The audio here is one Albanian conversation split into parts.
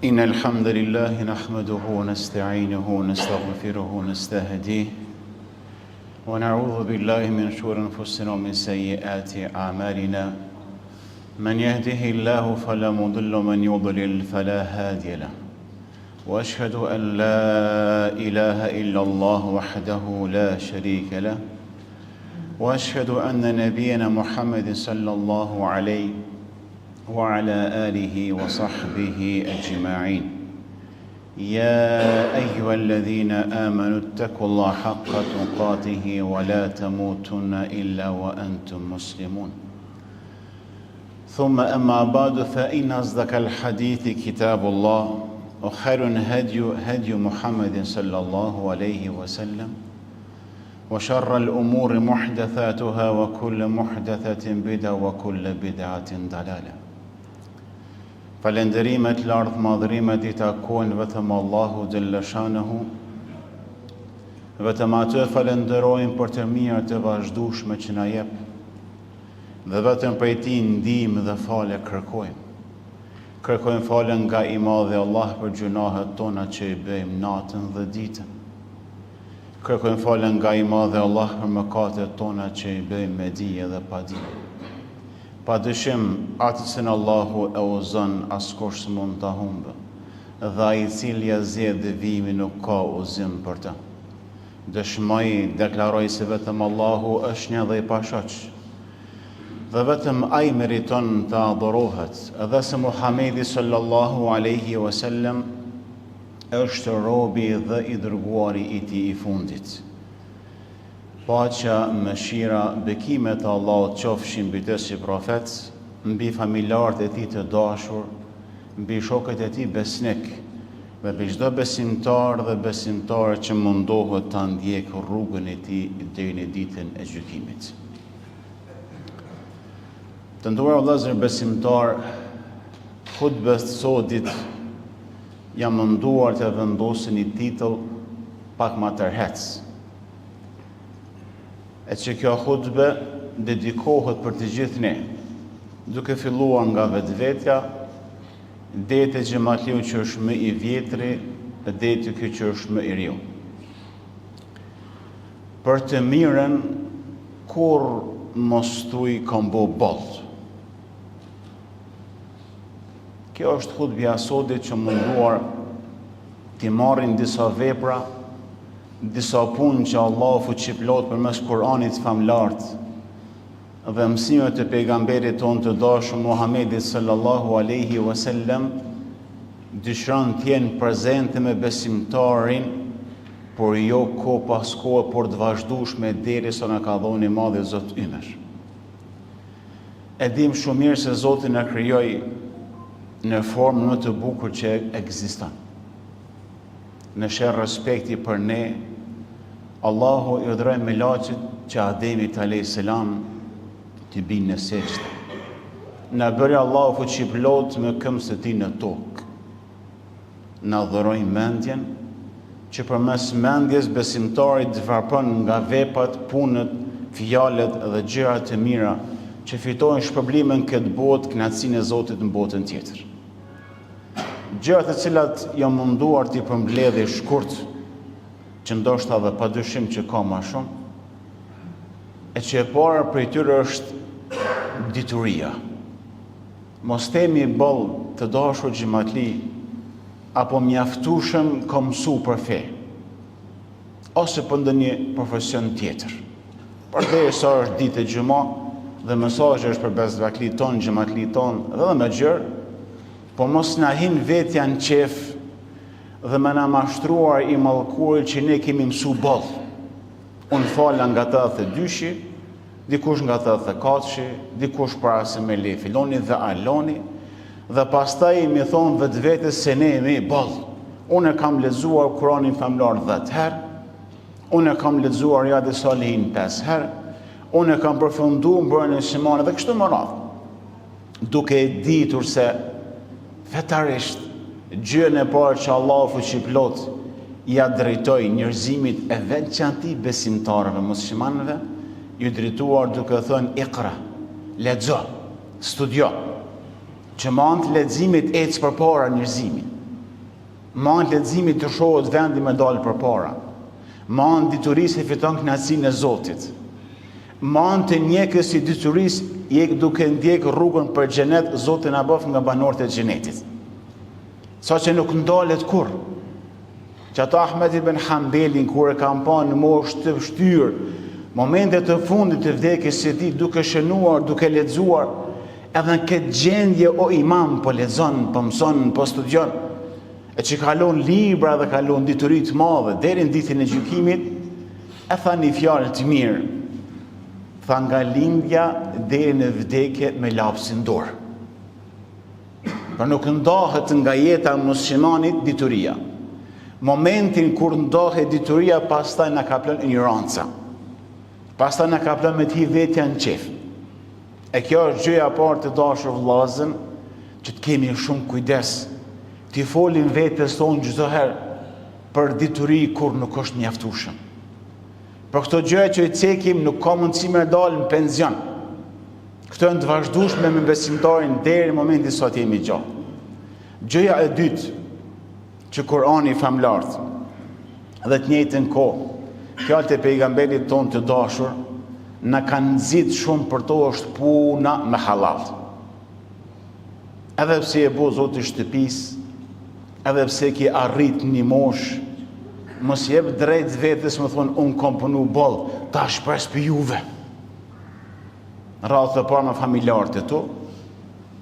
إن الحمد لله نحمده ونستعينه ونستغفره ونستهديه ونعوذ بالله من شرور أنفسنا ومن سيئات أعمالنا من يهده الله فلا مضل ومن يضلل فلا هادي له واشهد ان لا اله الا الله وحده لا شريك له واشهد ان نبينا محمد صلى الله عليه وعلى اله وصحبه اجمعين يا ايها الذين امنوا اتقوا الله حق تقاته ولا تموتن الا وانتم مسلمون ثم اما بعد فان اصدق الحديث كتاب الله وخير هدي هدي محمد صلى الله عليه وسلم وشر الأمور محدثاتها وكل محدثة بدعة وكل بدعة ضلالة Falënderimet, lartmadhërimet i takojnë vetëm Allahu xhelleshanuhu. Vetëm atë falënderojmë për të mirat e vazhdueshme që na jep. Dhe vetëm prej tij ndihmë dhe falje kërkojmë. Kërkojmë falje nga i madhi Allah për gjynahet tona që i bëjmë natën dhe ditën. Kërkojmë falje nga i madhi Allah për mëkatet tona që i bëjmë me dije dhe pa dije. Pa dyshim, atë që Allahu e udhëzon askush s'mund ta humbë, dhe ai i cili ia zgjedh devijimin nuk ka udhëzim për të. Dëshmoj, deklaroj se vetëm Allahu është një dhe i pashoq, dhe vetëm Ai meriton të adhurohet, dhe se Muhamedi sallallahu alaihi wasallam është robi dhe i dërguari i tij i fundit. Paqja, mëshira, bekimet e Allahut qofshin mbi të si profet, mbi familjarët e tij të dashur, mbi shokët e tij besnik dhe mbi çdo besimtar dhe besimtare që mundohet ta ndjekë rrugën e tij deri në ditën e gjykimit. Të nderuar vëllezër besimtarë, hutbes së sodit Jam munduar t'ia vendos një titull pak ma tërheqës. E që kjo hutbe dedikohet për të gjithë ne, duke filluar nga vetvetja, deri te xhematliu që është më i vjetri, e deri te ky që është më i riu. Për të mirën, kurrë mos thuj kam bo boll. Kjo është hutbja e sodit që munduar t'i marrin disa vepra, disa punë që Allahu fuqiplotë përmes Kur'anit famëlartë dhe mësimet e pejgamberit tonë të dashur Muhammedit sallallahu alaihi wasallam dëshiron të jenë prezente me besimtarin, por jo kohë pas kohe, por të vazhdueshme derisa na ka dhënë i madhi Zot ymër. E dimë shumë mirë se Zoti na krijoi në formën më të bukur që ekziston. Në shenjë respekti për ne, Allahu i urdhëroi melaqet që Ademit alayhis salam t'i binë në sexhde. Na bëri Allahu fuqiplotë me këmbët e tij në tokë. Na dhuroi mendjen, që përmes mendjes besimtari të vrapon nga veprat, punët, fjalët dhe gjërat e mira që fitojnë shpërblime në këtë botë, kënaqësinë e Zotit në botën tjetër. Gjërat të cilat jam munduar t'i përmbledhi shkurt, që ndoshta dhe pa dyshim që ka ma shumë, e që e para prej tyre është dituria. Mos themi boll të dashur xhematli apo mjaftueshëm kam mësu për fe ose për ndonjë profesion tjetër. Përderisa është ditë e xhuma dhe mesazhi është për besnikli tonë, xhematli tonë dhe dhe më gjerë, po mos na hin vetja në qef dhe me na mashtruar i mallkuari që ne kemi mësu boll. Unë fala nga 82-shi, dikush nga 84-shi, dikush para se me le filoni dhe aloni, dhe pastaj me i thonë vetvetes se ne jemi boll. Unë e kam lexuar Kuranin famëlartë 10 herë, unë e kam lexuar Rijadi Salihin 5 herë, unë e kam përfundu Mbrojtjen e Muslimanit dhe kështu me radhë. Duke e ditur se fetarisht gjënë e parë që Allahu fuqiplotë ia drejtoi njerëzimit e veçanti besimtarëve muslimanëve, iu drejtuar duke thënë ikra, lexo, studio, që me anë të leximit ecë përpara njerëzimi. Me anë të leximit të lëshohet vendi me dalë përpara. Me anë të diturisë e fiton kënaqësinë e Zotit. Me anë të ndjekjes së diturisë je duke ndjek rrugën për xhenet, Zoti na bëftë nga banorët e xhenetit. Saqë nuk ndalet kurrë. Qato Ahmed ibn Hanbelin kur e kanë pa në moshë të shtyrë, momentet e fundit të vdekjes së tij duke shënuar, duke lexuar, edhe në këtë gjendje o imam po lexon, po mëson, po studion, e që ka lon libra dhe ka lon dituri të madhe deri në ditën e gjykimit, e tha një fjalë të mirë. Tha nga lindja deri në vdekje me lapsin n'dorë. Por nuk ndahet nga jeta e muslimanit dituria. Momentin kur ndahet dituria, pastaj na kaplon injoranca. Pastaj na kaplon me të hi vetja në qejf. E kjo është gjëja e parë të dashur vëllazën, që të kemi shumë kujdes, t'i folim vetes tonë çdo herë për dituri kur nuk është mjaftueshëm. Për këto gjëra që i cekim nuk ka mundësi me dalë në penzion. Këto janë të vazhdueshme me besimtarin deri në momentin sa të jemi gjallë. Gjëja e dytë që Kurani famëlartë dhe të njëjtën kohë, fjalët e pejgamberit tonë të dashur na kanë nxit shumë për to është puna me hallall. Edhe pse je bo zoti shtëpisë, edhe pse ki arrit një moshë, mos jep drejt vetes me thonë unë kom punu boll, tash pres prej juve. Në radhë të parë me familjarët e tu,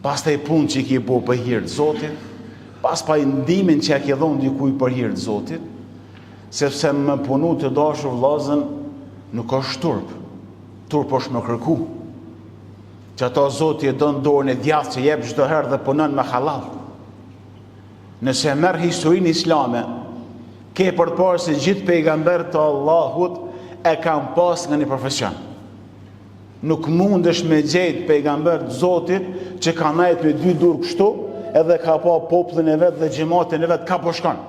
pastaj punë që i ki bo për hir të Zotit, pastaj ndihmën që ja ki dhonë dikuj për hir të Zotit, sepse me punu të dashur vllazën nuk është turp, turp është me kërku, qato Zoti e don dorën e djathtë që jep çdo herë dhe punon me hallall. Nëse merr historinë islame, ke për të parë se gjithë pejgamberët e Allahut e kanë pas nga një profesion. Nuk mundesh me gjetë pejgamber të Zotit që ka nejt me dy dur kështu edhe ka pa popullin e vet dhe xhematin e vet ka po shkon.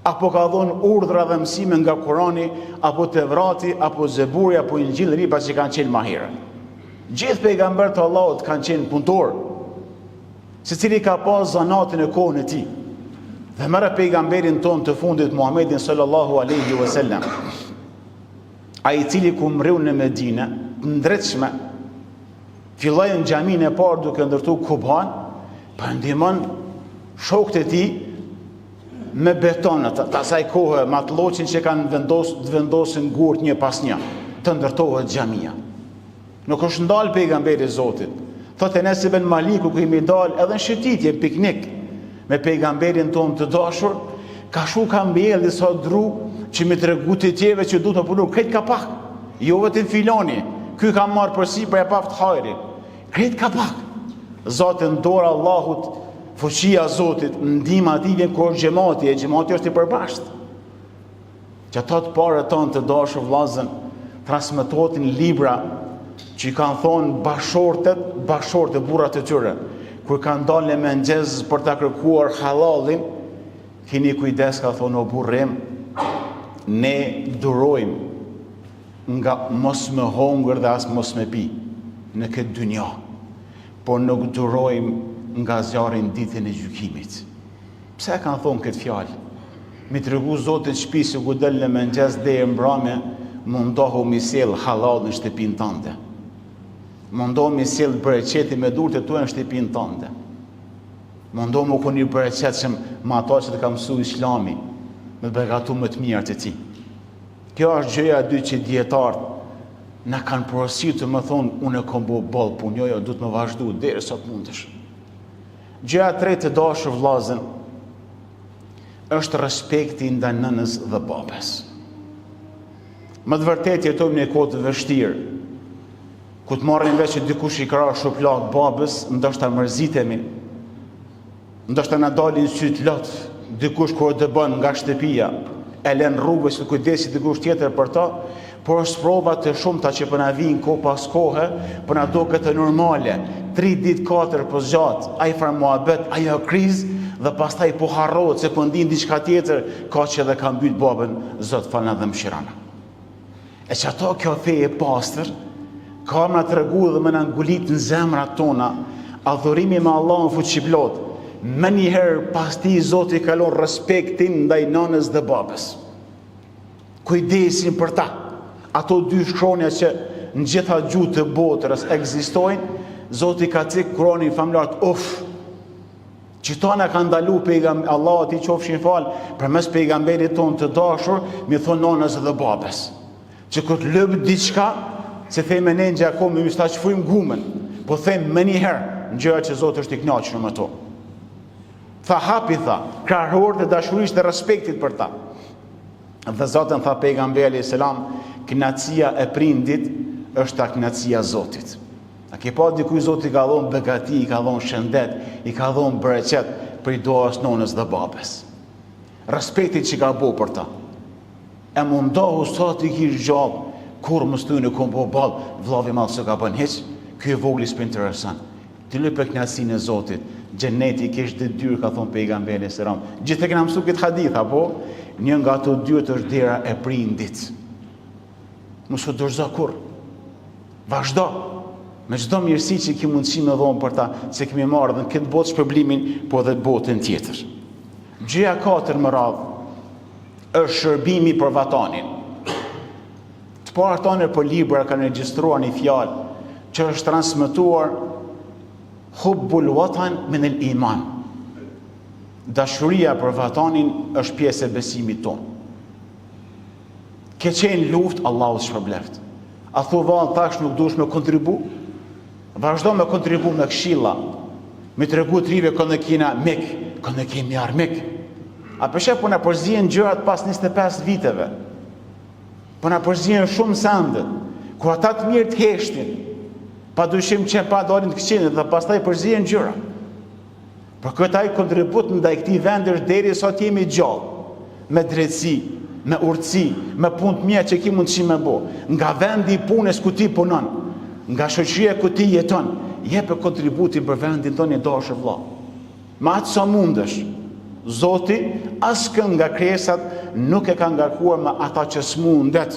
Apo ka dhonë urdhra dhe mësime nga Kurani, apo Tevrati, apo Zeburi, apo Inxhili, libra që kanë qenë ma herët. Gjithë pejgamberët e Allahut kanë qenë punëtorë. Secili ka pas zanatin e kohën e tij. Dhe merre pejgamberin tonë të fundit Muhammedin sallallahu alaihi wasallam. Ai i cili kur mrriu në Medine, të ndritshme, filloi në xhaminë e parë duke ndërtu Kuban, po ndihmon shokët e tij me beton të, të asaj kohe, me atë lloçin që kanë vendos, të vendosin gurët një pas një, të ndërtohet xhamia. Nuk është ndalë pejgamberi i Zotit. Thotë Enes ibn Maliku kur kemi dalë edhe në shëtitje, në piknik me pejgamberin tonë të dashur, ka shku ka mbjellë disa dru që me tregu të tjerëve që duhet me punu, krejt ka pak. Jo vetëm filani, ky ka marrë përsipër e paftë hajrin. Krejt ka pak. Zaten dora e Allahut, fuqia e Zotit, ndihma e tij vjen kur është xhemati, e xhemati është i përbashkët. Qato të parët tanë të dashur vllazën, transmetohet në libra që i kanë thonë bashkëshortet, bashkëshortet burrat e tyre, kur kanë dalë në mëngjes për ta kërkuar hallallin, kini kujdes ka thonë o burri im, ne durojmë nga mos me hongër dhe as mos me pi në këtë dynja, por nuk durojmë nga zjarri në ditën e gjykimit. Pse e kanë thonë këtë fjalë? Mi tregu zotit shpisë kur del në mëngjes deri në mbrame, mundohu mi sjell hallall në shtëpinë tënde. Mundohu mi sjell bereqetin me durët e tua në shtëpinë tënde. Mundohu me kon i bereqetshëm me ato që të ka mësu Islami, me të begatu me të mirat e tij. Kjo është gjëja e dytë që dijetarët na kanë porositur me thonë unë e kom bo boll punë, jo, jo, duhet me vazhdu derisa të mundesh. Gjëja e tretë të dashur vëllazën është respekti ndaj nënës dhe babës. Me të vërtetë jetojmë në kohë të vështirë. Kur të marrim vesh që dikush i ka ra shuplakë babës, ndoshta mërzitemi. Ndoshta na dalin sytë lot, dikush kur e dëbon nga shtëpia, e lën rrugës të kujdeset dikush tjetër për to, Por sprova të shumta që po na vijnë kohë pas kohe, po na doket normale. 3 ditë, 4 po zgjat, ai far muhabet, ajo krizë dhe pastaj po harrohet se po ndin diçka tjetër, kaq edhe ka mbyt babën, Zot falna dhe mëshirona. E qato kjo fe e pastër, ka me na tregu dhe me na ngulit në zemrat tona, adhurimi me Allahun fuqiplotë. Menjëherë pas tij Zoti ka lon respektin ndaj nënës dhe babës. Kujdesin për ta. Ato dy shkronja që në gjitha gjuhët të botës ekzistojnë, Zoti ka cek Kur'anin famëlartë, uf. Qëta na ka ndalu pejgam Allahu atij qofshin fal përmes pejgamberit tonë të dashur, mi thonë nënës dhe babës. Që kur të lyp diçka, se themi ne në Gjakovë, me ta shfryjmë gumën, po them menjëherë, në gjëra që Zoti është i kënaqur me to. Tha hapi tha, krahërorët e dashurisë dhe respektit për ta. Dhe zaten tha pejgamberi alayhis salam, kënaqësia e prindit është ta kënaqësia e Zotit. A ke pa dikuj Zoti i ka dhonë begati, i ka dhonë shëndet, i ka dhonë bereqet prej duas nonës dhe babës. Respektit që ka bo për ta. E mundohu sa t'i kish gjallë, kurrë mos thuj unë kom bo ball, vllavi madh s'e ka bën hiç, ky i vogli s'po intereson. Ti lype kënaqësinë e Zotit, xheneti kish dy dyer ka thonë pejgamberi alayhis salam. Gjithë e kena mësu këtë hadith apo? Një nga ato dyert është dera e prindit. Mos u dorëzo kurrë. Vazhdo me çdo mirësi që ki mundësi me dhonë për ta, se kemi marrë dhe në këtë botë shpërblimin, po edhe botën tjetër. Gjëja katër me radhë është shërbimi për vatanin. Të parët tanë nëpër libra kanë regjistruar një fjalë që është transmetuar hubbul watan min el iman. Dashuria për vatanin është pjesë e besimit tonë. Ke qenë n'luftë, Allahu të shpërbleft. A thu vallë tash nuk duhesh me kontribu? Vazhdo me kontribu me këshilla, me tregu të rive kënd e kina mik, kënd e kemi armik. A po sheh po na përzihen gjërat pas 25 viteve. Po na përzihen shumë sendet. Kur ata të mirë të heshtin, pa dyshim që pa dalin të këqinjtë dhe pastaj përzihen gjëra. Për këtë ai kontribut ndaj këtij vendi është deri sa të jemi gjallë, me drejtësi, me urtësi, me punë të mira që ki mundësi me bo. Nga vendi i punës ku ti punon, nga shoqëria ku ti jeton, jepe kontributin për vendin tonë i dashur vëlla. Me atë sa mundesh. Zoti askënd nga krijesat nuk e ka ngarkuar me ata që s'mundet.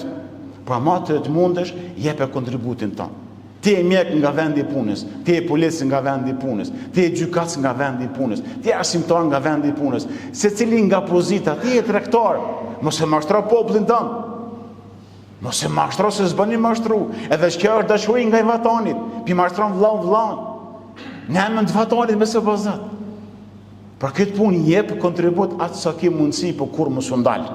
Por me atë të mundesh, jepe kontributin tënd. Ti je mjek nga vendi i punës, ti je polic nga vendi i punës, ti je gjykatës nga vendi i punës, ti je arsimtar nga vendi i punës. Secili nga pozita, ti je tregtar. Mos e mashtro popullin tënd. Mos e mashtro se s'bën me mashtru. Edhe kjo është dashuri ndaj vatanit. Pi mashtron vllaun vllaun. Në emër të vatanit me se bazat. Për këtë punë jep kontribut atë sa ki mundësi, po kurrë mos u ndal.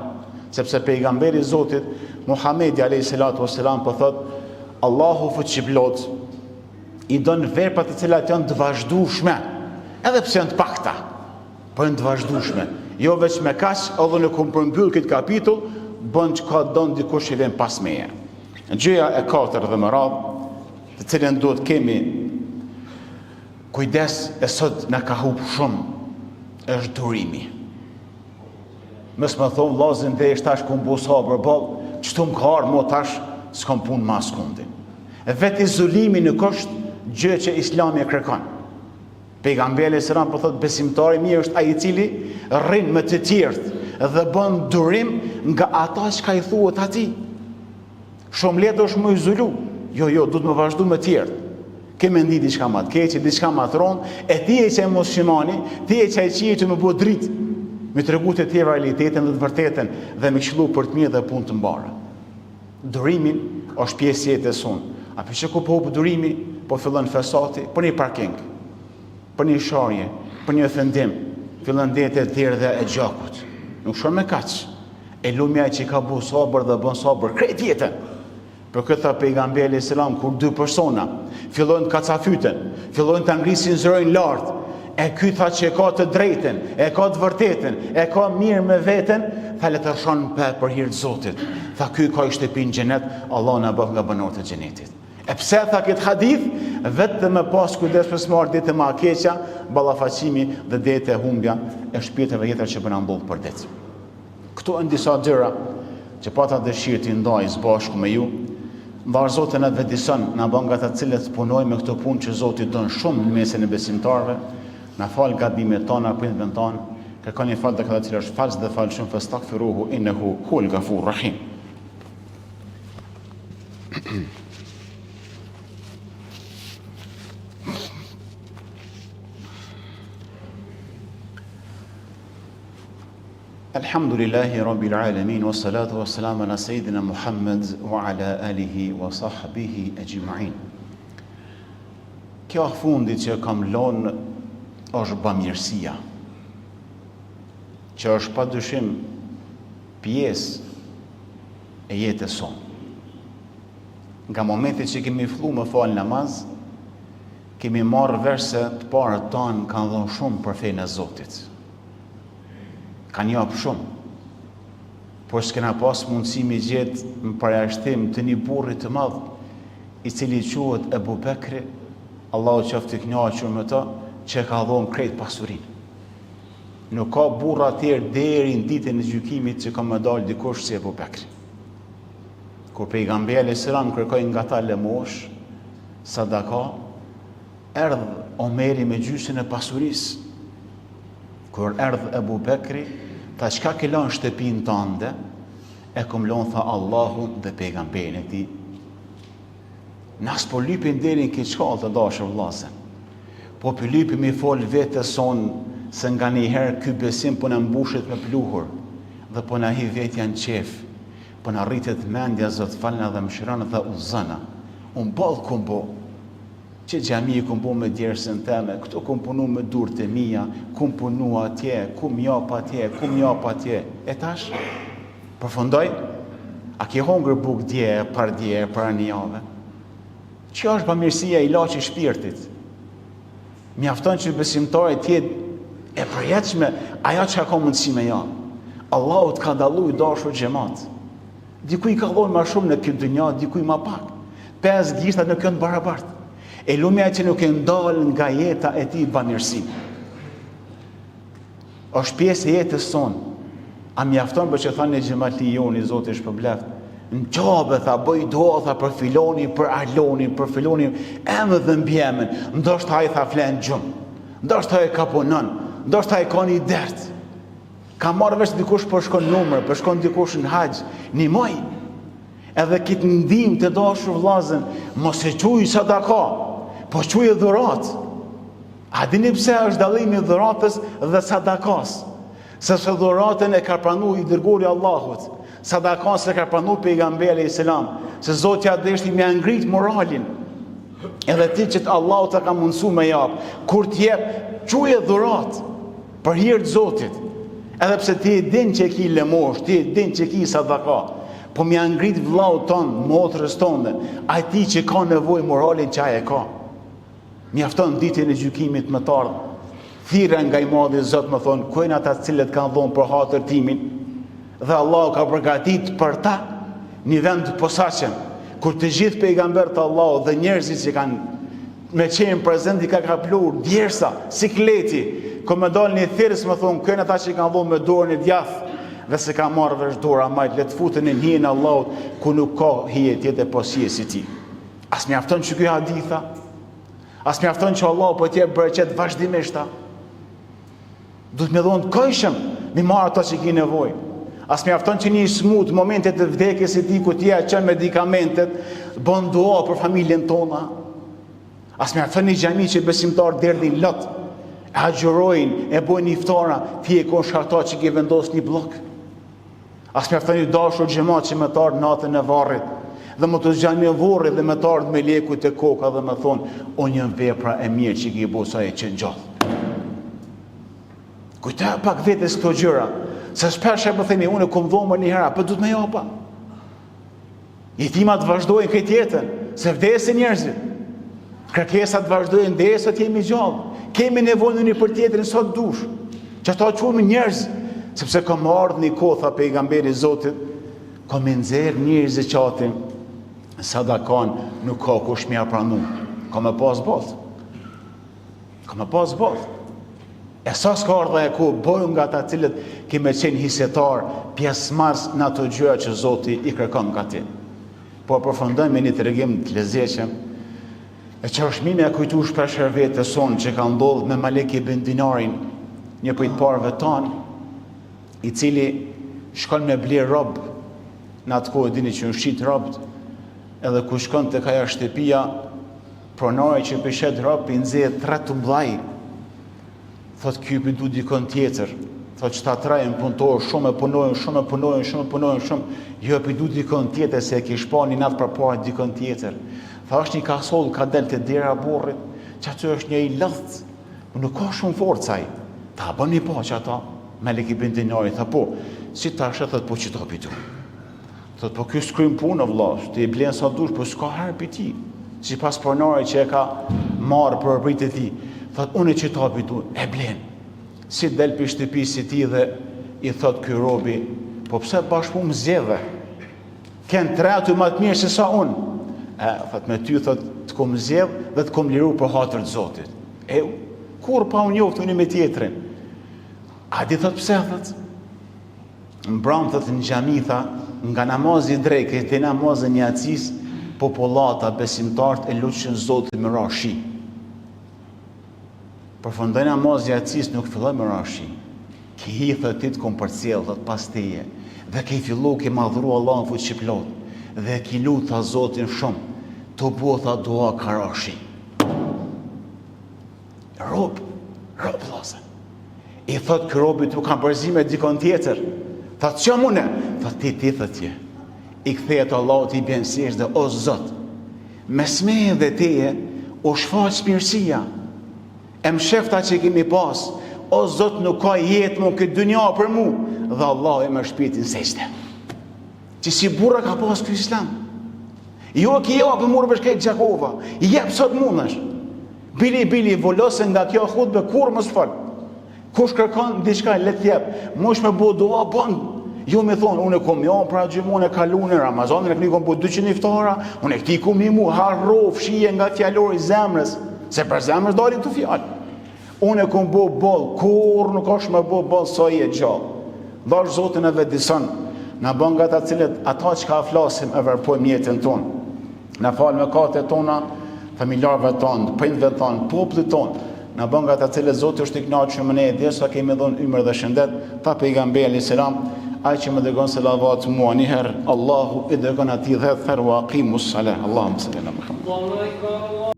Sepse pejgamberi i Zotit, Muhamedi alayhi salatu wasalam po thot, Allahu fuqiplot i don veprat të cilat janë të vazhdueshme, edhe pse janë të pakta, po janë të vazhdueshme. Jo veç me kaq, edhe unë kom përmbyll këtë kapitull, bën çka don dikush që vjen pas meje. Gjëja e katërt dhe me radhë, të cilën duhet kemi Kujdes e sot na ka hup shumë është durimi. Mos me thonë vllazën vesh tash kom bo sabër boll, qëtu më ka ardhë mo tash s'kom punë ma askundi. E vetë izolimi nuk është gjë që islami e kërkon. Pejgamberi alejhi selam po thotë besimtari i mirë është ai i cili rrin me të tjerët dhe bën durim nga ata çka i thuhet atij. Shumë lehtë është m'u izolu. Jo, jo, duhet me vazhdu me tjerët. Ke me ndi diçka ma të keqe, diçka ma të ronë, e ti je qaj muslimani, ti je qaj që je tu me bo dritë, me tregu të tjerëve realitetin dhe të vërtetën dhe me këshillu për të mirë dhe punë të mbara. Durimi është pjesë e jetës sonë. A po sheh ku po hup durimi, po fillon fesati, për një parking, për një sharje, për një ofendim, fillon deri te derdhja e gjakut. Nuk shkon me kaq. E lumi ai që ka bo sabër dhe bën sabër krejt jetën. Për këtë tha pejgamberi alejhi selam kur dy persona fillojnë të kacafyten, fillojnë ta ngrisin zërin lart, e ky tha që e ka të drejtën, e ka të vërtetën, e ka mirë me veten, tha le të rrëshon pe për hir të Zotit. Tha ky ka shtëpi në xhenet, Allahu na bëftë nga banorët e xhenetit. E pse tha këtë hadith? Vetëm me pas kujdes mos me ardh deri te ma e keqja, ballafaqimi dhe deri te humbja e shpirteve jetëve që po na ndodh për ditë. Këto janë disa gjëra që pata dëshirë t'i ndaj së bashku me ju. Dhashtë Zoti na vetëdijëson, na bën nga ata të cilët punojnë me këto punë që Zoti don shumë në mesin e besimtarëve. Na fal gabimet tona, prindërve tanë. Kërkoni falje tek Ai i cili është falës dhe fal shumë festagfiruhu innehu huel gafur rahim. Alhamdulillahi Rabbil Alamin wa salatu wa salam ala Sayyidina Muhammad wa ala alihi wa sahbihi ajma'in. Kjo fundit që kam lonë është bamirësia, që është pa dyshim pjesë e jetës sonë. Nga momenti që kemi fillu me falë namaz, kemi marrë vesh se të parët tanë kanë dhonë shumë për fenë e Zotit. Kanë japë shumë. Por s'kena pas mundësi me gjetë në përjashtim të një burri të madh, i cili quhet Ebu Bekri, Allahu qoftë i knaqur me të, që e ka dhonë krejt pasurinë. Nuk ka burra tjerë deri në ditën e gjykimit që ka me dalë dikush si Ebu Bekri. Kur pejgamberi alejhi selam kërkoi nga ta lëmoshë, sadaka, erdh Omeri me gjysën e pasurisë. Kur erdh Ebu Bekri, tha çka ke lënë shtëpinë tënde? E kom lënë tha Allahun dhe pejgamberin e tij. Na s'po lypim deri në këtë shkallë të dashur vëllazër. Po po lypim i fol vetes sonë se nganjëherë ky besim po na mbushet me pluhur dhe po na hi vetja në qejf. Po na rritet mendja Zot falna dhe mëshirona dhe udhëzona. Unë boll kum bo. Qe xhami e kum bo me djersën teme, këtu kum punu me durt e mia, kum punu atje, kum jap atje, kum jap atje. E tash? Përfundoj? A ke hongër bukë dje, pardje, para një jave? Që është bamirësia ilaç i shpirtit? Mjafton që besimtari të jetë e përjetshme ajo çka ka mundësi me jap. Allahu të ka dallu i dashur xhemat. Dikuj i ka dhonë ma shumë në këtë dynja, dikuj ma pak. Pesë gishtat nuk janë të barabartë. E lumi ai që nuk e ndal nga jeta e tij bamirësinë. Është pjesë e jetës sonë. A mjafton për që tha një xhematli joni, Zoti e shpërbleftë. Në Qabe, tha, bëj dua, tha, për filonin, për alonin, për filonin, emër dhe mbiemën. Ndoshta ai, tha, flen gjumë. Ndoshta ai ka punon. Ndoshta ai ka një dert. Ka marrë vesh dikush po shkon në umre, po shkon dikush në haxh, nimoj. Edhe këtë ndihmë të dashur vllazën, mos e quj sadaka, po quj dhuratë. A dini pse është dallimi i dhuratës dhe sadakas? Sepse dhuratën e ka pranu i dërguari i Allahut, sadakan s'e ka pranu pejgamberi alejhi selam, se Zoti ja deshti me ngrit moralin. Edhe ti që të Allahu të ka mundësu me jap, kur të jep, quje dhuratë për hir të Zotit. Edhe pse ti e din që e ki lëmoshë, ti e din që e ki sadaka, po me ja ngrit vllaut tonë, motrës tonde, atij që ka nevojë moralin që ai e ka. Mjafton ditën e gjykimit me t'ardhë, thirrja nga i madhi Zot me thonë, ku janë ata të cilët kanë dhonë për hatër timin, dhe Allahu ka përgatit për ta një vend të posaçëm, kur të gjithë pejgamberët e Allahut dhe njerëzit që kanë me qenë prezent i ka kaplu djersa, sikleti, ka me dalë një thirrës me thonë, ku janë ata që kanë dhonë me dorën e djathtë, dhe s'e ka marrë vesh dora e majtë, le të futen në hijen e Allahut, ku nuk ka hije tjetër pos hijes së tij. A s'mjafton që ky hadith a? A s'mjafton që Allahu po të jep bereqet vazhdimisht a? Duhet me dhonë kojshëm, me marrë ato që ki nevojë. A s'mjafton që një i smut momentet e vdekjes së tij ku ti ja çon medikamentet, bon dua për familjen tona. A s'mjafton një xhami që besimtarët derdhin lot, e agjërojnë, e bojnë iftara, ti je kon shkaktar që ke vendos një bllok. A s'mjafton i dashur xhemat që me t'ardhë natën e varrit dhe me t'u zgjanë vorri dhe me t'ardhë meleku te koka dhe me thonë unë jam vepra e mirë që ki bo sa je qenë gjallë. Kujtoja pak vetes këto gjëra, se shpesh e po themi, unë e kom dhonë më njëherë, po duhet me japa. Jetimat vazhdojnë këtë jetën, se vdesin njerëzit. Kërkesat vazhdojnë derisa të jemi gjallë. Kemi nevojë njëri për tjetrin sa të dush. Që ata quhemi njerëz, sepse ka me ardhë një kohë, tha pejgamberi i Zotit, ka me nxjerr njerëz zeqatin, sadakan nuk ka kush me ja pranu. Ka me pas boll. Ka me pas boll. E sa s'ka ardhë ajo kohë, bëju nga ata cilët ke me qenë hisetar, pjesëmarrës në ato gjëra që Zoti i kërkon nga ti. Po përfundoj me një tregim të lezetshëm, e që është mirë me kujtu shpeshherë vetes sonë që ka ndodhë me Malik ibn Dinarin, një prej të parëve tanë, i cili shkon me blerë rob, në atë kohë dini që u shit robt, edhe ku shkon tek ajo shtëpia, Pronari që p'i shet rob, p'i nxehet tre të mdhaj. Thot ky p'i du dikon tjetër. Thot qëta tre janë punëtorë, shumë e punojnë, shumë e punojnë, shumë e punojnë, shumë. Jo e pi du dikën tjetër, se e kish pa një natë përpara dikën tjetër. Tha është një kasollë, ka del te dera e burrit, qaty është një i lodht, po nuk ka shumë forcë ai. Tha a bën mi pa qata, Melik ibn Dinari, tha po, si ta sheh, thot po qëta pi du. Thot po ky s'kryn punë, vlla, ti e blen sa dush, po s'ka herë pi ti. Sipas pronarit që e ka marrë për robërit e tij. Thot unë qëta pi du, e blen. Si del pi shtëpisë së tij dhe i thot ky robi, po pse bash mu më zgjedhe? Ken tre aty më të mirë se sa unë. E, thot me ty, thot, të kom zgjedh dhe të kom liru për hatër të Zotit. E, kurrë pa u njoftë një me tjetrin. A di thot pse, thot? Mbram thot në xhami tha, nga namazi i drekës te namazi i jacisë, popullata besimtarët e lutshin Zotin me ra shi. Përfundoi namazi i jacisë nuk filloi me ra shi. Ke hi thot ti të kom përcjell thot pas teje dhe ke fillu ke madhru Allahun fuqiplot dhe ke lut tha Zotin shumë. Tu bo tha dua ka ra shi. Rob, rob vllazën. I thot ky robi t'u kam përzi me dikon tjetër. Tha s'jam une. Tha ti ti thot je. I kthehet Allahut i bjen sexhde o Zot. Mes meje dhe teje u shfaq mirësia. E mshefta që kemi pas, o Zot nuk ka jetë më këtë dynja për mu, dhe Allahu e merr shpirtin n'sexhde. Që si burra ka pas ky islam. Jo e ki jo, për murë bëshkejt Gjakova, jep sot mundesh. Bili, bili, volose nga kjo hutbe, kurrë mos fol. Kush kërkon diçka le të jep. Mush me bo dua bon. Jo me thonë, unë e kom jo pra xhumon e kalune, Ramazanin e këni kom bo 200 iftara, unë e këti kom nimu, harro, fshije nga fjalori i zemrës, se për zemrës dalin këto fjalë. Unë e kom bo boll, kurrë nuk është me bo boll sa je gjallë. Dashtë Zoti na vetëdijson, na bon nga ata cilët ata çka flasim e veprojmë n'jetën tonë. Na fal mëkatet tona, familjarëve tonë, prindve tonë, popullit tonë. Na bën nga ata cilët Zoti është i kënaqur me ne derisa kemi dhënë ymër dhe shëndet, tha pejgamberi alayhis salam, ai që më dërgon selavat mua një herë, Allahu i dërgon atij 10 herë wa aqimus salah. Allahumma salli ala Muhammad. Allahu akbar.